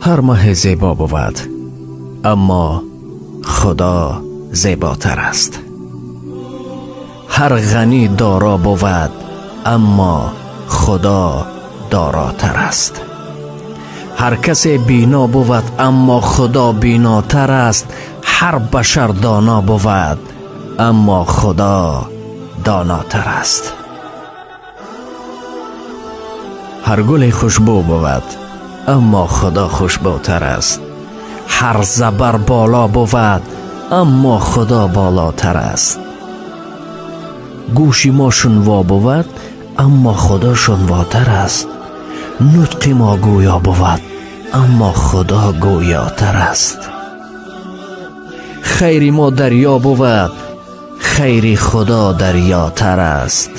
Ҳар маҳ зебо бувад, аммо Худо зеботар аст. Ҳар ғанӣ доро бувад, аммо Худо доротар аст. Ҳар касе бино бувад, аммо Худо бинотар аст. Ҳар башар доно бувад, аммо Худо донотар аст. Ҳар гуле хушбӯ бувад, аммо Худо хушбӯтар аст. Ҳар забар боло бувад, аммо Худо болотар аст. Гӯши мо шунво бувад, аммо Худо шунвотар аст. Нутқи мо гӯё бувад, аммо Худо гӯётар аст. Хайри мо дарё бувад, хайри Худо дарётар аст.